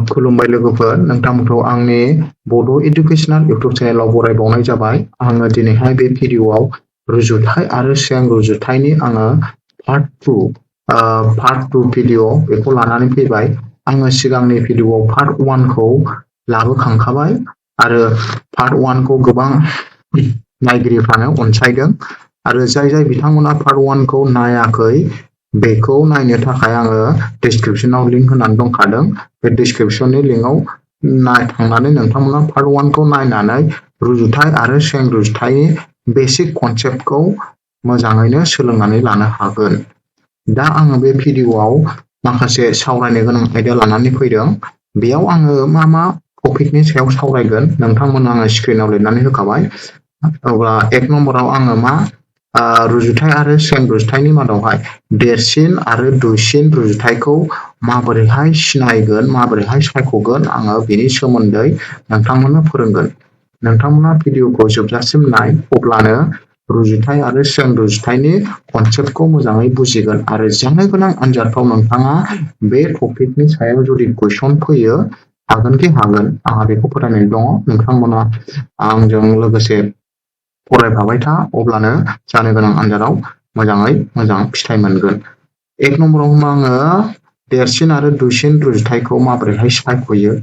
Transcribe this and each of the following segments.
खुलुमबाय लोगोफोर, नोंथांमोनखौ आंनि बड' इडुकेसनेल इउटुब चेनेलाव बरायबावनाय जाबाय। आङो दिनैहाय बे भिडिअआव रुजुथाय आरो सें रुजुथायनि आङो पार्ट 2 भिडिअ बेखौ लानानै फैबाय। आङो सिगांनि भिडिअआव पार्ट 1 खौ लाबोखांखाबाय आरो पार्ट 1 खौ गोबां नायगिरिफ्रानो अनसायदों आरो जाय बिथांमोना पार्ट 1 खौ नायाखै बेखौ नायनो थाखाय आङो डिसक्रिपशनाव लिंक होनानै दंखादों। बे डिसक्रिपशननि लिंकआव थांनानै नोंथांमोना पार्ट 1 खौ नायनानै रुजुथाय आरो सें रुजुथायनि बेसिक कनसेप्टखौ मोजाङैनो सोलोंनानै लानो हागोन। दा आङो बे भिडिअआव माखासे सावरायनो गोनां आयदा लानानै फैदों। बेयाव आङो मा टपिकनि सायाव सावरायगोन नोंथांमोननो आङो स्क्रिनाव लिरनानै होखाबाय। अब्ला 1 नम्बराव आङो रुजुथाय आरो सें रुजुथायनि मादावहाय देरसिन आरो दुइसिन रुजुथायखौ माबोरैहाय सिनायगोन, माबोरैहाय सायख'गोन, आङो बेनि सोमोन्दै नोंथांमोननो फोरोंगोन। नोंथांमोना भिडिअखौ जोबजासिम नाय, अब्लानो रुजुथाय आरो सें रुजुथायनि कनसेप्टखौ मोजाङै बुजिगोन आरो जानो गोनां आनजादफ्राव नोंथाङा बे टपिकनि सायाव जुदि कुइसन फैयो हागोन आंहा बेखौ फोथायनाय दङ। नोंथांमोना आंजों लोगोसे फरायफाबाय था, अब्लानो जानो गोनां आनजादाव मोजाङै मोजां फिथाइ मोनगोन। 1 नम्बराव आङो देरसिन आरो दुइसिन रुजुथायखौ माबोरैहाय सायख'यो,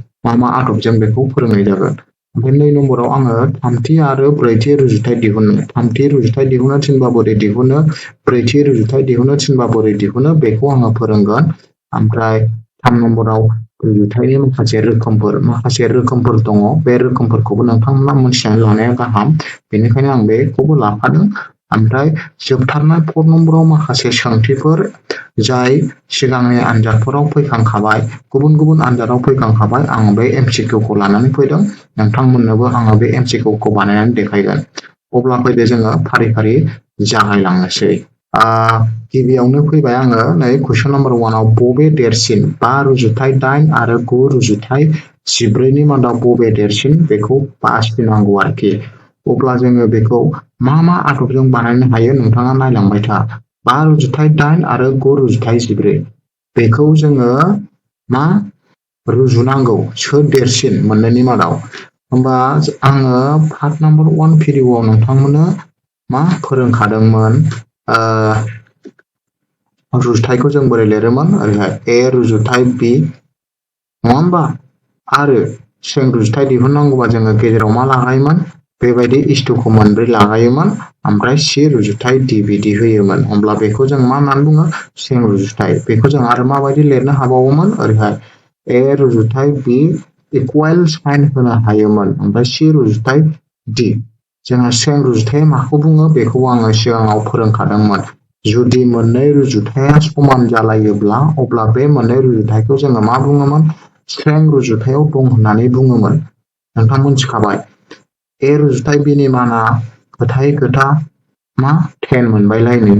मा आदबजों बेखौ फोरोंनाय जागोन। ओमफ्राय 2 नम्बराव आङो थामथि आरो ब्रैथि रुजुथाय दिहुनो। थामथि रुजुथाय दिहुनो थिनबा बोरै दिहुनो, ब्रैथि रुजुथाय दिहुनो थिनबा बोरै दिहुनो बेखौ आङो फोरोंगोन। ओमफ्राय 3 नम्बराव रुजुथायनि माखासे रोखोमफोर दङ। बे रोखोमफोरखौबो नोंथांमोना मोनथिनानै लानाया गाहाम, बेनिखायनो आं बेखौबो लाफादों। ओमफ्राय जोबथारनाय 4 नम्बराव माखासे सोंथिफोर जाय सिगांनि आनजादफोराव फैखांखाबाय, गुबुन आनजादाव फैखांखाबाय, आं बे MCQखौ लानानै फैदों। नोंथांमोननोबो आङो बे MCQखौ बानायनानै देखायगोन। अब्ला फैदो जोङो फारि फारि जागायलांनोसै। गिबियावनो फैबाय आङो नै कुइसन नाम्बार 1 आव बबे देरसिन 5 रुजुथाय 8 आरो 9 रुजुथाय 14 नि मादाव बबे देरसिन बेखौ बासिनांगौ आरोखि। अब्ला जोङो बेखौ मा आदबजों बानायनो हायो नोंथाङा नायलांबाय था। 5 रुजुथाय 8 आरो 9 रुजुथाय 14 बेखौ जोङो रुजुनांगौ सोर देरसिन मोननैनि मादाव। होमबा आङो पार्ट नाम्बार 1 भिडिअआव नोंथांमोननो फोरोंखादोंमोन रुजुथायखौ जों बोरै लिरोमोन, ओरैहाय A रुजुथाय B, नङा होमबा? आरो सें रुजुथाय दिहुननांगौबा जोङो गेजेराव मा लागायोमोन, बेबायदि इस्टुखौ 2 लागायोमोन, ओमफ्राय C रुजुथाय D बिदि होयोमोन। होमब्ला बेखौ जों मा होननानै बुङो, सें रुजुथाय। बेखौ जों आरो माबायदि लिरनो हाबावोमोन, ओरैहाय A रुजुथाय B इकुवेल साइन होनो हायोमोन, ओमफ्राय C रुजुथाय D। जोंहा सें रुजुथाय माखौ बुङो बेखौ आङो सिगाङाव फोरोंखादोंमोन। जुदि मोननै रुजुथाया समान जालायोब्ला अब्ला बे मोननै रुजुथायखौ जोङो मा बुङोमोन, सें रुजुथायाव दं होननानै बुङोमोन। नोंथां मोनथिखाबाय। A रुजुथाय B नि माना खोथायै खोथा 10 मोनबायलायनो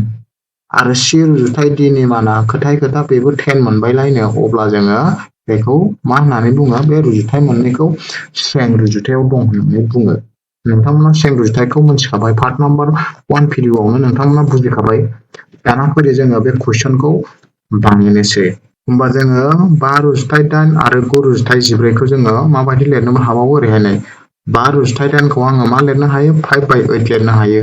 आरो C रुजुथाय D नि माना खोथायै खोथा बेबो 10 मोनबायलायनो। अब्ला जोङो बेखौ मा होननानै बुङो, बे रुजुथाय मोननैखौ सें रुजुथायाव दं होननानै बुङो। नोंथांमोना सें रुजुथायखौ मोनथिखाबाय, पार्ट नाम्बार 1 भिडिअआवनो नोंथांमोना बुजिखाबाय। दाना फैदो जोङो बे कुइसनखौ बानायनोसै। होमबा जोङो 5 रुजुथाय 8 आरो 9 रुजुथाय 14खौ जोङो माबायदि लिरनो हाबावो, ओरैहाय नै 5 रुजुथाय 8खौ आङो मा लिरनो हायो, 5/8 लिरनो हायो।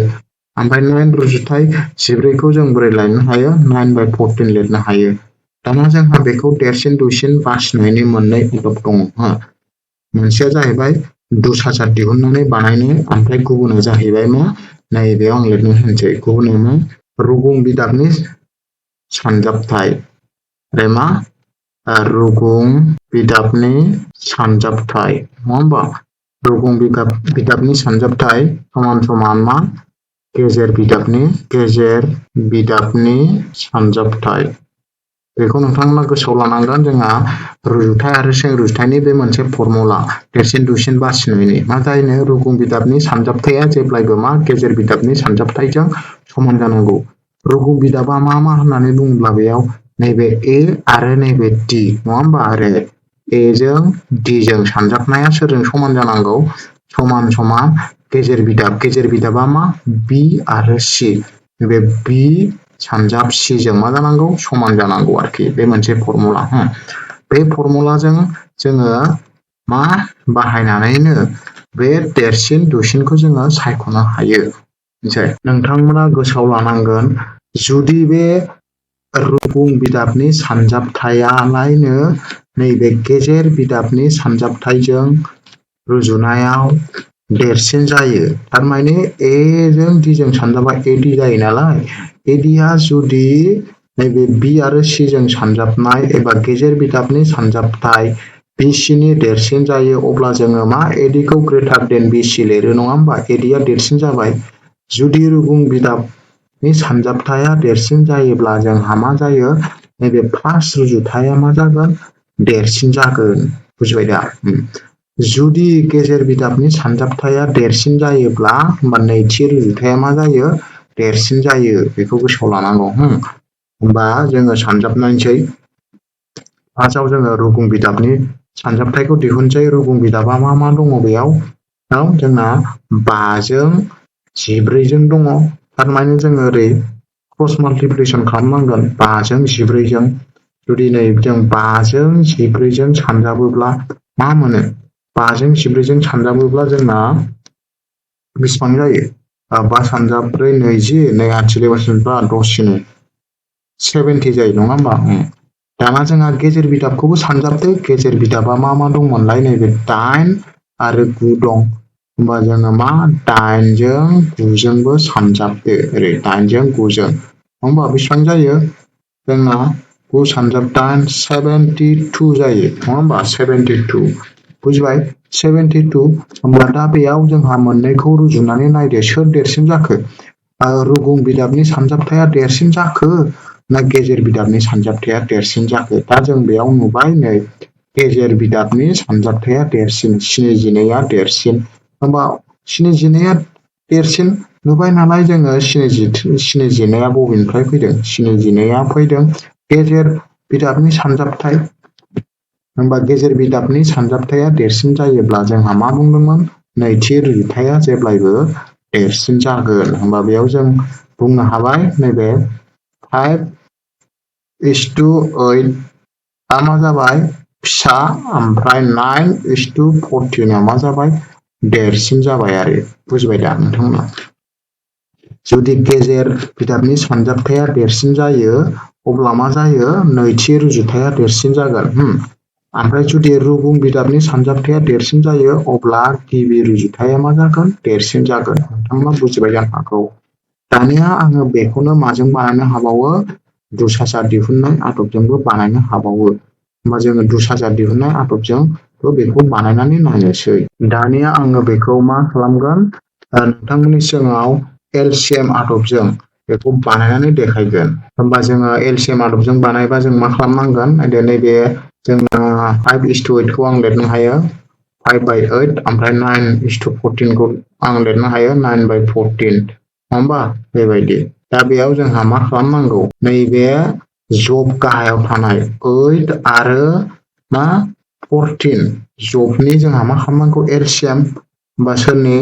ओमफ्राय 9 रुजुथाय 14खौ जों बोरै लिरनो हायो, 9/14 लिरनो हायो। दाना जोंहा बेखौ देरसिन दुइसिन बासिनायनि मोननै आदब दङ। मोनसेया जाहैबाय दुसासार दिहुननानै बानायनाय, ओमफ्राय गुबुना जाहैबाय नैबेयाव आं लिरनो होनोसै, गुबुना रुगुं बिदाबनि सानजाबथाय। रुगुं बिदाबनि सानजाबथाय, नङा होमबा? रुगुं बिदाबनि सानजाबथाय समान गेजेर बिदाबनि सानजाबथाय। बेखौ नोंथांमोना गोसोआव लानांगोन। जोंहा रुजुथाय आरो सें रुजुथायनि बे मोनसे फर्मुला, देरसिन दुइसिन बासिनायनि मा जायो, रुगुं बिदाबनि सानजाबथाया जेब्लायबो गेजेर बिदाबनि सानजाबथायजों समान जानांगौ। रुगुं बिदाबा मा होननानै बुङोब्ला बेयाव नैबे A आरो नैबे D, नङा होमबा? आरो A जों D जों सानजाबनाया सोरजों समान जानांगौ, समान गेजेर बिदाबा B आरो C, बे B सानजाब C जों मा जानांगौ, समान जानांगौ आरोखि। बे मोनसे फर्मुला। बे फर्मुलाजों जोङो मा बाहायनानैनो बे देरसिन दुइसिनखौ जोङो सायख'नो हायो। नोंथांमोना गोसोआव लानांगोन जुदि बे रुगुं बिदाबनि सानजाबथायालायनो नैबे गेजेर बिदाबनि सानजाबथायजों रुजुनायाव देरसिन जायो। थारमाने ए जों डि जों सानजाबा एडि जायो नालाय एडिया जुदि नैबे बि आरो सि जों सानजाबनाय एबा गेजेर बिदाबनि सानजाबथाय बिसिनि देरसिन जायो अब्ला जोङो मा एडिखौ ग्रेटार देन बिसि लिरो नङा होमबा एडिया देरसिन जाबाय। जुदि रुगुं बिदाबनि सानजाबथाया देरसिन जायोब्ला जोंहा मा जायो नैबे फार्स्ट रुजुथाया मा जागोन देरसिन जागोन। बुजिबाय दा? जुदि गेजेर बिदाबनि सानजाबथाया देरसिन जायोब्ला होमबा नैथि रुजुथाया मा जायो देरसिन जायो। बेखौ गोसोआव लानांगौ। होमबा जोङो सानजाबनायसै। फार्स्टआव जोङो रुगुं बिदाबनि सानजाबथायखौ दिहुनसै। रुगुं बिदाबा मा मा दङ बेयाव जोंना 5 जों 14 जों दङ। थारमाने जोङो ओरै क्रस माल्टिप्लिकेसन खालामनांगोन 5 जों 14 जों। जुदि नै जों 5 जों 14 जों सानजाबोब्ला मा मोनो 5 जों 14 जों सानजाबोब्ला जोंना बेसेबां जायो 5 सानजाब 4 20 नै 8 11 10 70 जायो नङा होमबा? दाना जोंहा गेजेर बिदाबखौबो सानजाबदो। गेजेर बिदाबा मा मा दंमोनलाय नैबे 8 आरो 9 दं। होमबा जोङो मा 8 जों 9 जोंबो सानजाबदो। ओरै 8 जों 9 जों होमबा बेसेबां जायो जोंना 9 सानजाब 8 72 जायो नङा होमबा 72। बुजिबाय 72। होमबा दा बेयाव जोंहा मोननैखौ रुजुनानै नायदो सोर देरसिन जाखो रुगुं बिदाबनि सानजाबथाया देरसिन जाखो ना गेजेर बिदाबनि सानजाबथाया देरसिन जाखो। दा जों बेयाव नुबाय नै गेजेर बिदाबनि सानजाबथाया देरसिन 72आ देरसिन। होमबा 72आ देरसिन नुबाय नालाय जोङो 72आ बबेनिफ्राय फैदों 72आ फैदों गेजेर बिदाबनि सानजाबथाय। होमबा गेजेर बिदाबनि सानजाबथाया देरसिन जायोब्ला जोंहा मा बुंदोंमोन नैथि रुजुथाया जेब्लायबो देरसिन जागोन। होमबा बेयाव जों बुंनो हाबाय नैबे 5:8 आ मा जाबाय फिसा ओमफ्राय 9:14 आ मा जाबाय देरसिन जाबाय आरो। बुजिबाय दा नोंथांमोना? जुदि गेजेर बिदाबनि सानजाबथाया देरसिन जायो अब्ला मा जायो नैथि रुजुथाया देरसिन जागोन। ओमफ्राय जुदि रुगुं बिदाबनि सानजाबथाया देरसिन जायो अब्ला गिबि रुजुथाया मा जागोन देरसिन जागोन। नोंथांमोना बुजिबाय जानो हागौ। दानिया आङो बेखौनो माजों बानायनो हाबावो दुसासा दिहुननाय आदबजोंबो बानायनो हाबावो। होमबा जोङो दुसासा दिहुननाय आदबजोंबो बेखौ बानायनानै नायनोसै। दानिया आङो बेखौ मा खालामगोन नोंथांमोननि सिगाङाव एलसिएम आदबजों बेखौ बानायनानै देखायगोन। होमबा जोङो एलसिएम आदबजों बानायबा जों मा खालामनांगोन नैबे जोङो 5:8 खौ आं लिरनो हायो 5/8 ओमफ्राय 9:14 खौ आं लिरनो हायो 9/14 नङा होमबा बेबायदि। दा बेयाव जोंहा मा खालामनांगौ नैबे जब गाहायाव थानाय 8 आरो मा 14 जबनि जोंहा मा खालामनांगौ एलसिएम। होमबा सोरनि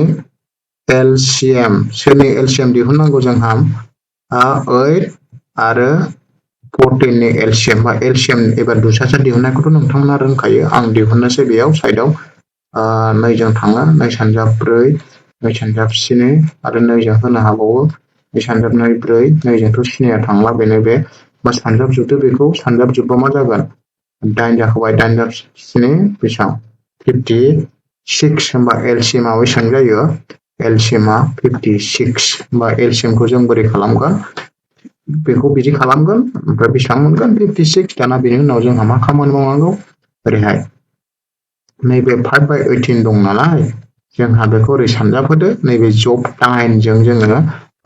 एलसिएम दिहुननांगौ जोंहा 8 आरो 14 नि एलसिएम बा एलसिएम एबा दुसासा दिहुननायखौथ' नोंथांमोना रोंखायो। आं दिहुननोसै बेयाव साइडआव 2 जों थाङो 2 सानजाब 4 2 सानजाब 7 आरो 2 जों होनो हाबावो 2 सानजाब 4 2 जोंथ' सिनाया थांला बेनो बे बा सानजाबजोबदो बेखौ सानजाबजोबबा मा जागोन 8 जाखाबाय 8 जाब 7 बेसेबां 56। होमबा एलसिएमआ बेसेबां जायो एलसिएमआ 56। होमबा एलसिएमखौ जों बोरै खालामगोन बेखौ बिदि खालामगोन ओमफ्राय बेसेबां मोनगोन 56। दाना बेनि उनाव जोंहा मा खामानि मावनांगौ ओरैहाय नैबे 5/18 दं नालाय जोंहा बेखौ ओरै सानजाबहोदो नैबे जब 9 जों जोङो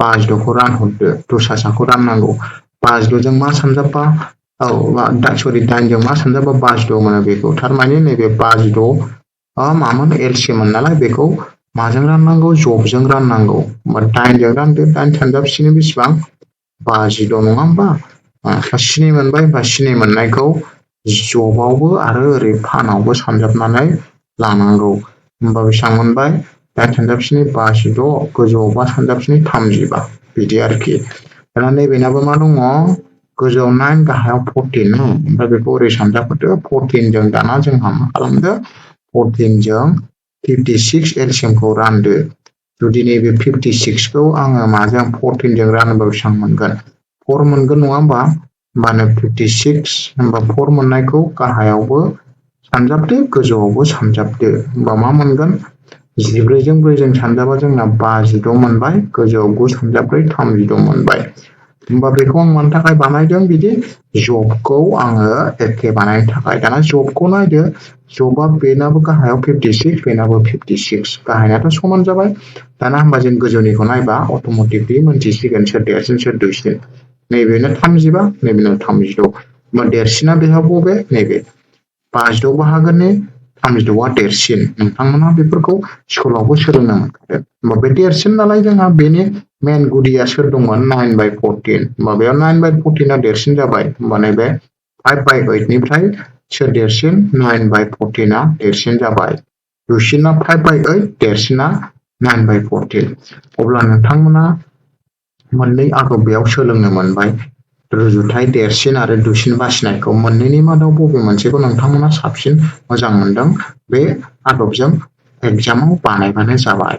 5:6 खौ रानहरदो दुसासाखौ राननांगौ 5:6 जों मा सानजाबबा 8 जों मा सानजाबबा 5:6 मोनो बेखौ। थारमाने नैबे 5:6 मामोन एलसिएममोन नालाय बेखौ माजों राननांगौ जबजों राननांगौ। होमबा 9 जों रानदो 8 सानजाब 7 बेसेबां 56 नङा होमबा 7 मोनबाय। होमबा 7 मोननायखौ जबावबो आरो ओरै फानावबो सानजाबनानै लानांगौ। होमबा बेसेबां मोनबाय 8 सानजाब 7 56 गोजौआव 5 सानजाब 7 35 बिदि आरोखि। दाना नैबेनाबो मा दङ गोजौआव 9 गाहायाव 14 ना ओमफ्राय बेखौ ओरै सानजाबदो 14 जों दाना जोंहा मा खालामदो 14 जों 56 एलसिएमखौ रानदो जुदि नैबे 56 खौ आङो माजों 14 जों रानोबा बेसेबां मोनगोन 4 मोनगोन नङा होमबानो 56 होमबा 4 मोननायखौ गाहायावबो सानजाबदो गोजौआवबो सानजाबदो होमबा मा मोनगोन 14 जों 4 जों सानजाबा जोंना 56 मोनबाय गोजौआव 9 सानजाब्रै 36 मोनबाय होमबा बेखौ आं मानि थाखाय बानायदों बिदि जबखौ आङो एखे बानायनो थाखाय दाना जबखौ नायदो जबा बेनाबो गाहायाव 56 बेनाबो 56 गाहायनाथ' समान जाबाय दाना होमबा जों गोजौनिखौ नायबा अट'मेटिकलि मोनथिसिगोन सोर देरसिन सोर दुइसिन नैबेनो 35 नैबेनो 36 होमबा देरसिना बेहा बबे नैबे 56 बाहागोनि 36आ देरसिन नोंथांमोनहा बेफोरखौ स्कुलावबो सोलोंनो मोनखादों होमबा बे देरसिन नालाय जोंहा बेनि मेन गुदिया सोर दंमोन 9/14 होमबा बेयाव 9/14 देरसिन जाबाय होमबा नैबे 5/8 निफ्राय सोर देरसिन 9/14 देरसिन जाबाय दुइसिना 5/8 देरसिना 9/14 अब्ला नोंथांमोना मोननै आदब बेयाव सोलोंनो मोनबाय रुजुथाय देरसिन आरो दुइसिन बासिनायखौ मोननैनि मादाव बबे मोनसेखौ नोंथांमोना साबसिन मोजां मोनदों बे आदबजों एग्जामाव बानायबानो जाबाय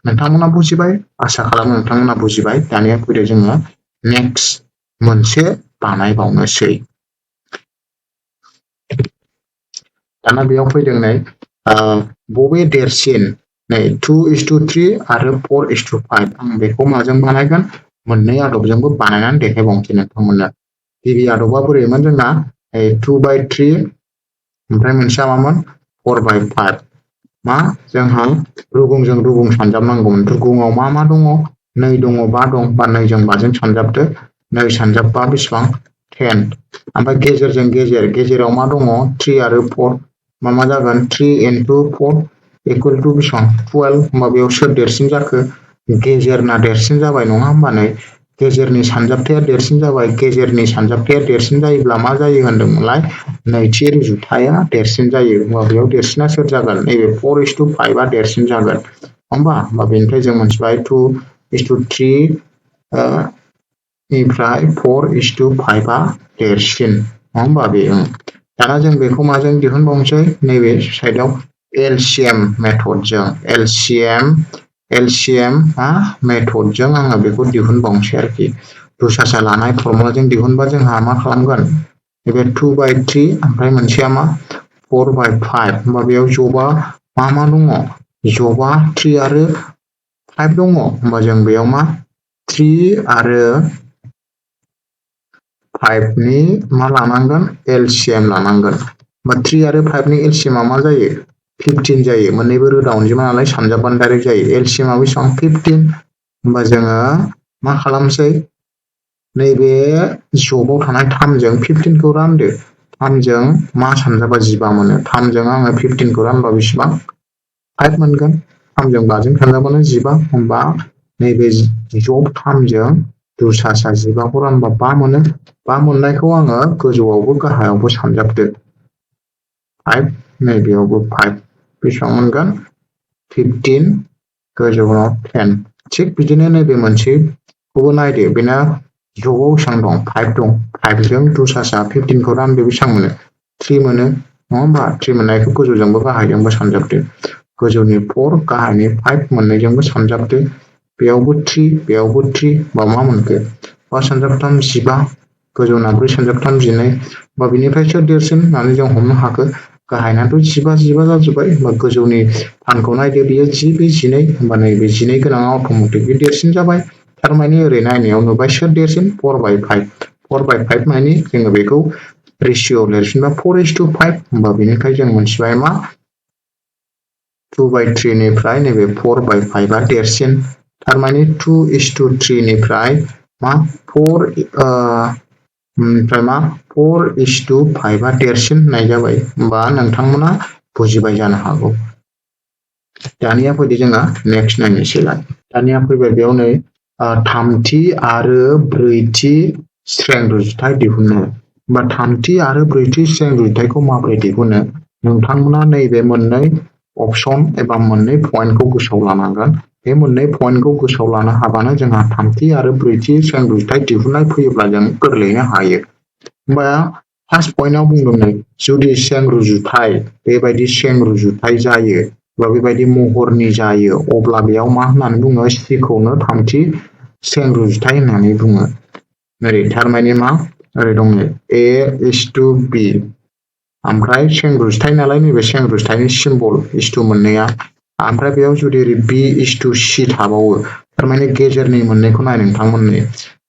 नोंथांमोना बुजिबाय आसा खालामो नोंथांमोना बुजिबाय दानिया फैदो जोङो नेक्स्ट मोनसे बानायबावनोसै दाना बेयाव फैदों नै बबे देरसिन नै 2:3 आरो 4:5 आं बेखौ माजों बानायगोन मोननै आदबजोंबो बानायनानै देखायबावनोसै नोंथांमोननो गिबि आदबा बोरैमोन जोंना 2/3 ओमफ्राय मोनसेया मामोन 4/5 मा जोंहा रुगुंजों रुगुं सानजाबनांगौमोन रुगुङाव मा दङ 2 दङ 5 दं बा 2 जों 5 जों सानजाबदो 2 सानजाबबा बेसेबां 10 ओमफ्राय गेजेरजों गेजेराव मा दङ 3 आरो 4 मा जागोन 3 into 4 equal to बेसेबां 12 होमबा बेयाव सोर देरसिन जाखो गेजेरना देरसिन जाबाय नङा होमबा नै गेजेरनि सानजाबथाया देरसिन जाबाय गेजेरनि सानजाबथाया देरसिन जायोब्ला मा जायो होनदोंमोनलाय नैथि रुजुथाया देरसिन जायो होमबा बेयाव देरसिना सोर जागोन नैबे 4:5 देरसिन जागोन होमबा बेनिफ्राय जों मोनथिबाय 2:3 निफ्राय 4:5 देरसिन नङा होमबा बे दाना जों बेखौ माजों दिहुनबावनोसै नैबे साइडआव एलसिएम मेथडजों एलसिएम मेथडजों आङो बेखौ दिहुनबावनोसै आरोखि दुसासा लानाय फर्मुलाजों दिहुनबा जोंहा मा खालामगोन नैबे 2/3 ओमफ्राय मोनसेया मा 4/5 होमबा बेयाव जबा मा दङ जबा 3 आरो 5 दङ होमबा जों बेयाव मा 3 आरो 5 नि मा लानांगोन एलसिएम लानांगोन होमबा 3 आरो 5 नि एलसिएमआ मा जायो 15 जायो मोननैबो रोदा अनजिमा नालाय सानजाबबानो डाइरेक्ट जायो एलसिएमआ बेसेबां 15 होमबा जोङो मा खालामसै नैबे जबाव थानाय 3 जों 15 खौ रानदो 3 जों मा सानजाबा 15 मोनो 3 जों आङो 15 खौ रानबा बेसेबां 5 मोनगोन 3 जों 5 जों सानजाबानो 15 होमबा नैबे जब 3 जों दुसासा 15 खौ रानबा 5 मोनो 5 मोननायखौ आङो गोजौआवबो गाहायावबो सानजाबदो 5 नैबेयावबो 5 बेसेबां मोनगोन 15 गोजौआव 10 थिग बिदिनो नैबे मोनसेखौबो नायदो बेना जबाव बेसेबां दं 5 दं 5 जों दुसासा 15 खौ रानदो बेसेबां मोनो 3 मोनो नङा होमबा 3 मोननायखौ गोजौजोंबो गाहायजोंबो सानजाबदो गोजौनि 4 गाहायनि 5 मोननैजोंबो सानजाबदो बेयावबो 3 बेयावबो 3 बा मा मोनखो 5 सानजाबथाम 15 गोजौना 4 सानजाबथाम 12 बा बिनिफ्राय सोर देरसिन होननानै जों हमनो हाखो गाहायनाथ' 15 जाजोब्बाय होमबा गोजौनि फानखौ नायदो बियो 10 बे 12 होमबा नैबे 12 गोनाङा अट'मेटिकलि देरसिन जाबाय थारमाने ओरै नायनायाव नुबाय सोर देरसिन 4/5 मानि जोङो बेखौ रेसिअ लिरफिनबा 4:5 होमबा बेनिफ्राय जों मोनथिबाय मा 2/3 निफ्राय नैबे 4/5 देरसिन थारमाने 2:3 निफ्राय मा 4:5 देरसिन होननाय जाबाय होमबा नोंथांमोना बुजिबाय जानो हागौ दानिया फैदो जोङो नेक्स्ट नायनोसैलाय दानिया फैबाय बेयाव नै थामथि आरो ब्रैथि स्ट्रेंथ रुजुथाय दिहुननो होमबा थामथि आरो ब्रैथि स्ट्रेंथ रुजुथायखौ माबोरै दिहुनो नोंथांमोना नैबे मोननै अपसन एबा मोननै पइन्टखौ गोसोआव लानांगोन बे मोननै पइन्टखौ गोसोआव लानो हाबानो जोंहा थामथि आरो ब्रैथि संरुजथाय दिहुननाय फैयोब्ला जों गोरलैयैनो हायो। होमबा फार्स्ट पइन्टआव बुंदों जुदि संरुजुथाय बेबायदि संरुजुथाय जायो बा बेबायदि महरनि जायो अब्ला बेयाव मा होननानै बुङो सिखौनो थामथि संरुजुथाय होननानै बुङो। ओरै थारमाने मा ओरै दं A:B ओमफ्राय संरुजथाय नालाय नैबे संरुजथायनि सिम्बल इस टु मोननैया ओमफ्राय बेयाव जुदि ओरै B:C थाबावो थारमाने गेजेरनि मोननैखौ नाय नोंथांमोननि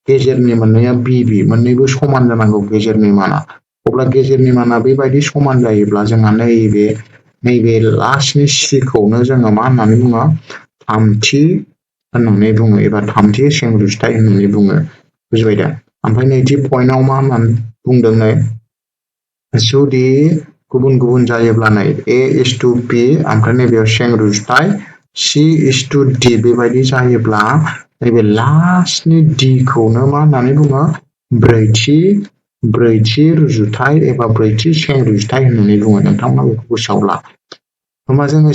गेजेरनि मोननैया BB मोननैबो समान जानांगौ गेजेरनि माना अब्ला गेजेरनि माना बेबायदि समान जायोब्ला जोंहा नैबे लास्टनि सिखौनो जोङो मा होननानै बुङो थामथि होननानै बुङो एबा थामथि संरुजथाय होननानै बुङो। बुजिबाय दा? ओमफ्राय नैथि पइन्टआव मा होननानै बुंदों जुदि गुबुन गुबुन जायोब्ला नै A:B ओमफ्राय नैबेयाव संरुजथाय C:D बेबायदि जायोब्ला नैबे लास्टनि D खौनो मा होननानै बुङो ब्रैथि रुजुथाय एबा ब्रैथि संरुजथाय होननानै बुङो। नोंथांमोना बेखौ गोसोआव ला। होमबा जोङो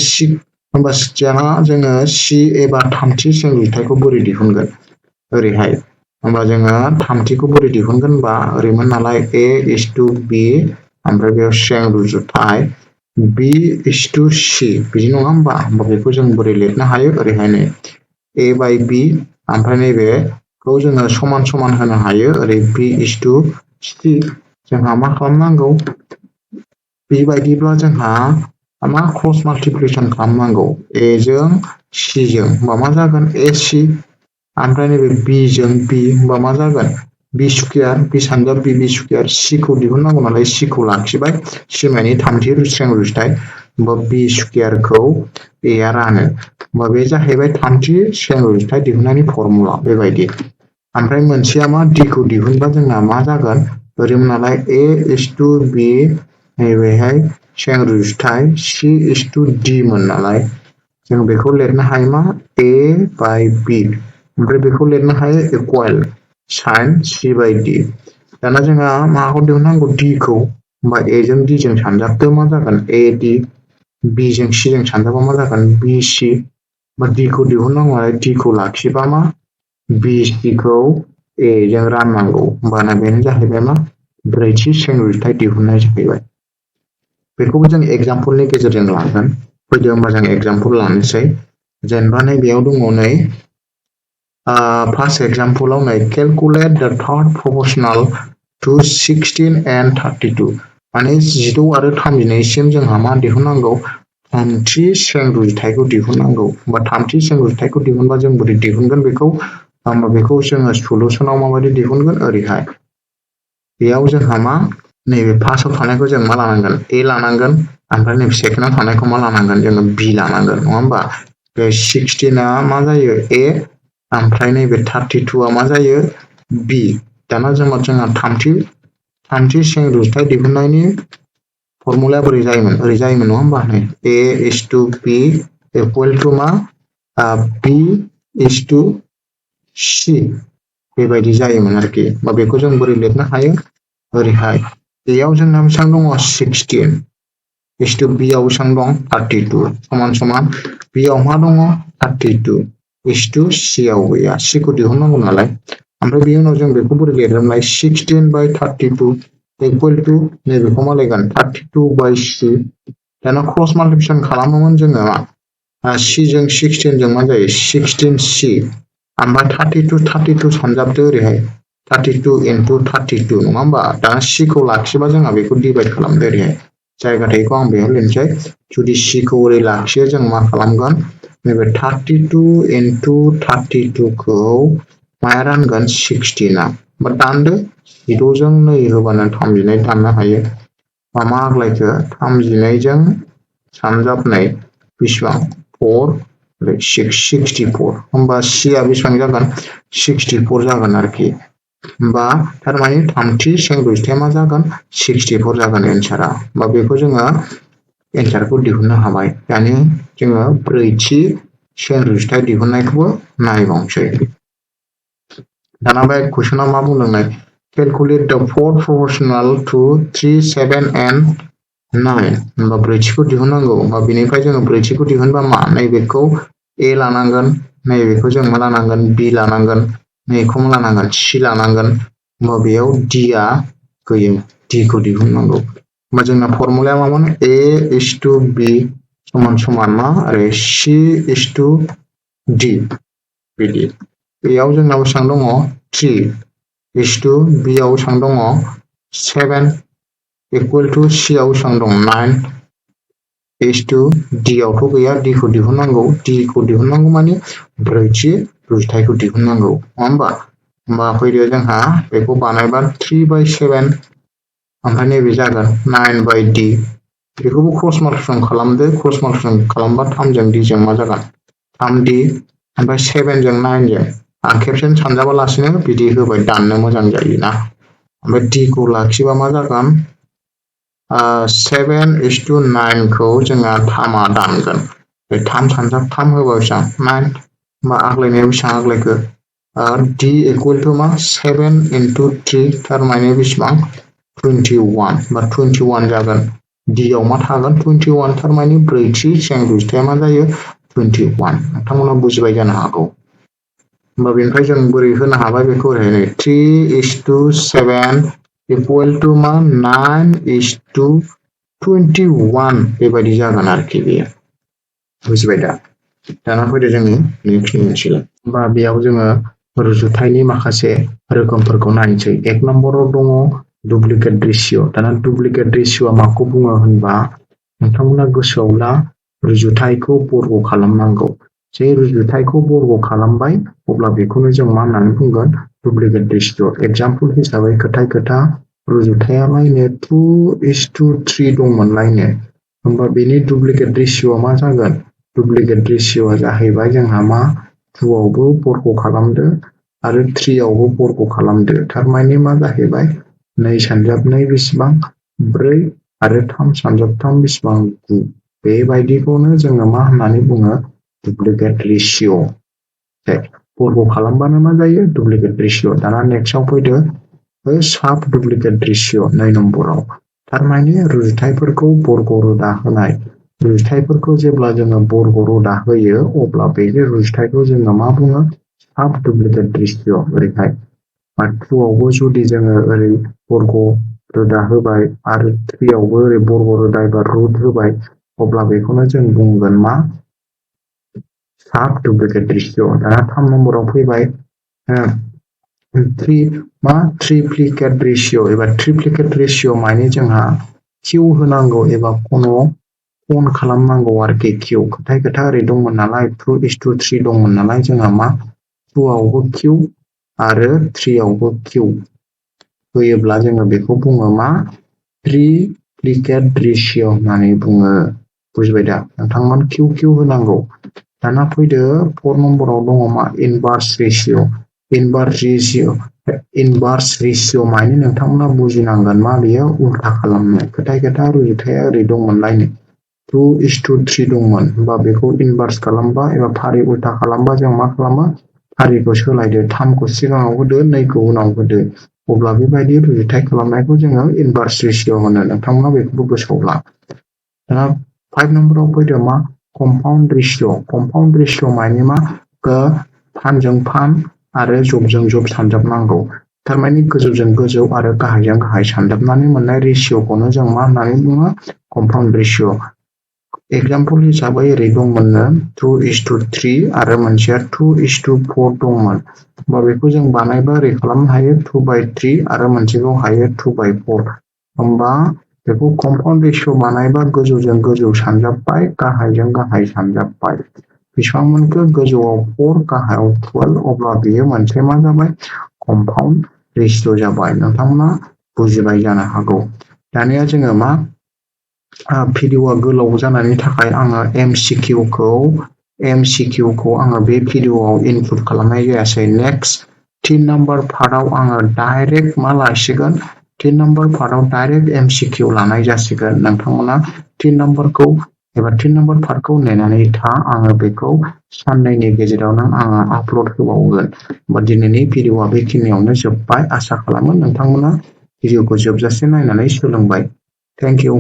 C एबा थामथि संरुजथायखौ बोरै दिहुनगोन? ओरैहाय होमबा जोङो थामथिखौ बोरै दिहुनगोन होनबा ओरैमोन नालाय A:B ओमफ्राय बेयाव संरुजुथाय B:C बिदि नङा होमबा? होमबा बेखौ जों बोरै लिरनो हायो ओरैहाय नै A/B ओमफ्राय नैबेखौ जोङो समान समान होनो हायो ओरै B:C जोंहा मा खालामनांगौ बेबायदिब्ला जोंहा मा क्रस माल्टिप्लिकेसन खालामनांगौ A जों C जों होमबा मा जागोन AC ओमफ्राय नैबे B जों B होमबा मा जागोन B स्कुयार B सानजा B स्कुयार C खौ दिहुननांगौ नालाय C खौ लाखिबाय C मानि थामथि संरुजथाय होमबा B स्कुयारखौ A आ रानो होमबा बे जाहैबाय थामथि संरुजथाय दिहुननायनि फर्मुला बेबायदि। ओमफ्राय मोनसेया मा D खौ दिहुनबा जोंना मा जागोन ओरैमोन नालाय A:B नैबेहाय संरुजथाय C:D मोन नालाय जों बेखौ लिरनो हायो मा A/B ओमफ्राय बेखौ लिरनो हायो इकुवेल sin C/D दाना जोंहा माखौ दिहुननांगौ D खौ होमबा A जों D जों सानजाबदो मा जागोन AD B जों C जों सानजाबा मा जागोन BC होमबा D खौ दिहुननांगौ नालाय D खौ लाखिबा मा BC खौ A जों राननांगौ होमबाना बेनो जाहैबाय मा ब्रैथि संरुजथाय दिहुननाय जाहैबाय। बेखौबो जों एग्जाम्पलनि गेजेरजों लागोन। फैदो होमबा जों एग्जाम्पल लानोसै जेनेबा नैबेयाव दङ नै फार्स्ट एग्जाम्पलाव नै केलकुलेट द थार्ड प्रपोर्शनेल टु 16 and 32 माने 16 आरो 32सिम जोंहा मा दिहुननांगौ थामथि संरुजथायखौ दिहुननांगौ। होमबा थामथि संरुजथायखौ दिहुनबा जों बोरै दिहुनगोन बेखौ जोङो सलुसनाव माबायदि दिहुनगोन ओरैहाय बेयाव जोंहा मा नैबे फार्स्टआव थानायखौ जों मा लानांगोन A लानांगोन ओमफ्राय नैबे सेकेन्डआव थानायखौ मा लानांगोन जोङो B लानांगोन नङा होमबा बे 16 आ मा जायो A ओमफ्राय नैबे 32 आ मा जायो B दाना जोंहा थामथि संरुजथाय दिहुननायनि फर्मुलाया बोरै जायोमोन ओरै जायोमोन नङा होमबा नै A:B इकुवेल टु मा B:C बेबायदि जायोमोन आरोखि बा बेखौ जों बोरै लिरनो हायो ओरैहाय Aआव जोंना बेसेबां दङ 16 B आव बेसेबां दं 32 समान समान B आव मा दङ 32 C आव गैया C खौ दिहुननांगौ नालाय ओमफ्राय बेनि उनाव जों बेखौ बोरै लिरगोनलाय 16/32 इकुवेल टु नैबेखौ मा लायगोन 32/C दाना क्रस माल्टिप्लिकेसन खालामोमोन जोङो C जों 16 जों मा जायो 16C ओमफ्राय 32 सानजाबदो ओरैहाय 32 into 32 नङा होमबा दाना C खौ लाखिबा जोंहा बेखौ डिभाइड खालामदो ओरैहाय जायगा थायोखौ आं बेयाव लिरनोसै जुदि C खौ ओरै लाखियो जों मा खालामगोन नैबे 32 into 32 खौ माया रानगोन 16 आ होमबा दानदो 16 जों 2 होबानो 32 दाननो हायो मा आग्लायखो 32 जों सानजाबनाय बेसेबां 4 64 होमबा C आ बेसेबां जागोन 64 जागोन आरोखि होमबा थारमाने थामथि संरुजथाया मा जागोन 64 जागोन एन्सारा होमबा बेखौ जोङो एन्सारखौ दिहुननो हाबाय दानि जोङो ब्रैथि संरुजथाय दिहुननायखौबो नायबावनोसै दाना बे कुइसना मा बुंदोंलाय calculate the fourth proportional to 3 7 and 9 होमबा ब्रैथिखौ दिहुननांगौ होमबा बेनिफ्राय जोङो ब्रैथिखौ दिहुनबा मा नैबेखौ A लानांगोन नैबेखौ जों मा लानांगोन बी लानांगोन नैखौ मा लानांगोन सी लानांगोन होमबा बेयाव डी आ गैया डी खौ दिहुननांगौ होमबा जोंना फर्मुलाया मामोन A:B समान समान मा आरो C:D बिदि बेयाव जोंना बेसेबां दङ 3:B आव बेसेबां दङ 7 इकुवेल टु C आव बेसेबां दं 9:D आवथ' गैया D खौ दिहुननांगौ D खौ दिहुननांगौ माने ब्रैथि रुजुथायखौ दिहुननांगौ नङा होमबा फैदो जोंहा बेखौ बानायबा 3/7 ओमफ्राय नैबे जागोन 9/D बेखौबो क्रस माल्टिप्लिकेसन खालामदो क्रस माल्टिप्लिकेसन खालामबा 3 जों D जों मा जागोन 3D ओमफ्राय 7 जों 9 जों आं खेबसेनो सानजाबालासिनो बिदि होबाय दाननो मोजां जायोना ओमफ्राय D खौ लाखिबा मा जागोन 7:9 खौ जोंहा 3आ दानगोन बे 3 सानजाब 3 होबा बेसेबां 9 होमबा आग्लायनाया बेसेबां आग्लायखो D इकुवेल टु मा 7 into 3 थारमाने बेसेबां 21 बा 21 जागोन D आव मा थागोन 21 थारमाने ब्रैथि सें रुजुथाया मा जायो 21 नोंथांमोना बुजिबाय जानो हागौ होमबा बेनिफ्राय जों बोरै होनो हाबाय बेखौ ओरैहाय 3:7 इकुवेल टु मा 9:21 बेबायदि जागोन आरोखि बेयो बुजिबाय दा दाना फैदो जोङो नेक्स्ट मोनसेलाय होमबा बेयाव जोङो रुजुथायनि माखासे रोखोमफोरखौ नायनोसै 1 नम्बराव दङ डुप्लिकेट रेशियो दाना डुप्लिकेट रेशियोआ माखौ बुङो होनबा नोंथांमोना गोसोआव ला रुजुथायखौ बर्ग खालामनांगौ जे रुजुथायखौ बर्ग खालामबाय अब्ला बेखौनो जों मा होननानै बुंगोन डुप्लिकेट रेशियो एग्जाम्पल हिसाबै खोथा रुजुथायालायनो 2:3 दंमोनलायनो होमबा बेनि डुप्लिकेट रेशियोआ मा जागोन डुप्लिकेट रेशियोआ जाहैबाय जोंहा मा 2 आवबो बर्ग खालामदो आरो 3 आवबो बर्ग खालामदो थारमाने मा जाहैबाय 2 सानजाब 2 बेसेबां 4 आरो 3 सानजाब 3 बेसेबां 9 बेबायदिखौनो जोङो मा होननानै बुङो डुप्लिकेट रेशियो बर्ग खालामबानो मा जायो डुप्लिकेट रेशियो दाना नेक्स्टआव फैदो साब डुप्लिकेट रेशियो 2 नम्बराव थारमाने रुजुथायफोरखौ बर्ग रोदा होनाय रुजुथायफोरखौ जेब्ला जोङो बर्ग रोदा होयो अब्ला बे रुजुथायखौ जोङो मा बुङो साब डुप्लिकेट रेशियो ओरैहाय 2 आवबो जुदि जोङो ओरै बर्ग रोदा होबाय आरो 3 आवबो ओरै बर्ग रोदा एबा रुट होबाय अब्ला बेखौनो जों बुंगोन मा साब डुप्लिकेट रेशियो दाना 3 नम्बराव फैबाय ट्रिप्लिकेट रेशियो एबा ट्रिप्लिकेट रेशियो माने जोंहा किउ होनांगौ एबा कन खालामनांगौ आरोखि किउ खोथा ओरै दंमोन नालाय 2:3 दंमोन नालाय जोंहा मा 2 आवबो किउ आरो 3 आवबो किउ होयोब्ला जोङो बेखौ बुङो मा ट्रिप्लिकेट रेशियो होननानै बुङो बुजिबाय दा नोंथांमोन किउ होनांगौ दाना फैदो 4 नम्बराव दङ मा इनभार्स रेशियो इनभार्स रेशियो माने नोंथांमोना बुजिनांगोन मा बेयो उल्था खालामनाय खोथा रुजुथाया ओरै दंमोनलायनो 2:3 दंमोन होमबा बेखौ इनभार्स खालामबा एबा फारि उल्था खालामबा जों मा खालामो फारिखौ सोलायदो 3 खौ सिगाङाव होदो 2 खौ उनाव होदो अब्ला बेबायदि रुजुथाय खालामनायखौ जोङो इनभार्स रेशियो होनो नोंथांमोना बेखौबो गोसोआव ला दाना 5 नम्बराव फैदो मा कम्पाउन्ड रेशियो माने मा फानजों फान आरो जबजों जब सानजाबनांगौ थारमाने गोजौजों गोजौ आरो गाहायजों गाहाय सानजाबनानै मोननाय रेशियोखौनो जों मा होननानै बुङो कम्पाउन्ड रेशियो एग्जाम्पल हिसाबै ओरै दंमोननो 2:3 आरो मोनसेया 2:4 दंमोन होमबा बेखौ जों बानायबा ओरै खालामनो हायो 2/3 आरो मोनसेखौ हायो 2/4 होमबा बेखौ कम्पाउन्ड रेशियो बानायबा गोजौजों गोजौ सानजाबबाय गाहायजों गाहाय सानजाबबाय बेसेबां मोनखो गोजौआव 4 गाहायाव 12 अब्ला बेयो मोनसे मा जाबाय कम्पाउन्ड रेशियो जाबाय नोंथांमोना बुजिबाय जानो हागौ दानिया जोङो मा भिडिअआ गोलाव जानायनि थाखाय आङो एमसिकिउखौ आङो बे भिडिअआव इनक्लुड खालामनाय जायासै नेक्स्ट 3 नाम्बार पार्टआव आङो डाइरेक्ट मा लासिगोन 3 नाम्बार पार्टआव डाइरेक्ट एमसिकिउ लानाय जासिगोन नोंथांमोना 3 नाम्बार पार्टखौ नेनानै था आङो बेखौ साननैनि गेजेरावनो आङो आपल'ड होबावगोन होमबा दिनैनि भिडिअआ बेखिनियावनो जोब्बाय आसा खालामो नोंथांमोना भिडिअखौ जोबजासे नायनानै सोलोंबाय थेंक इउ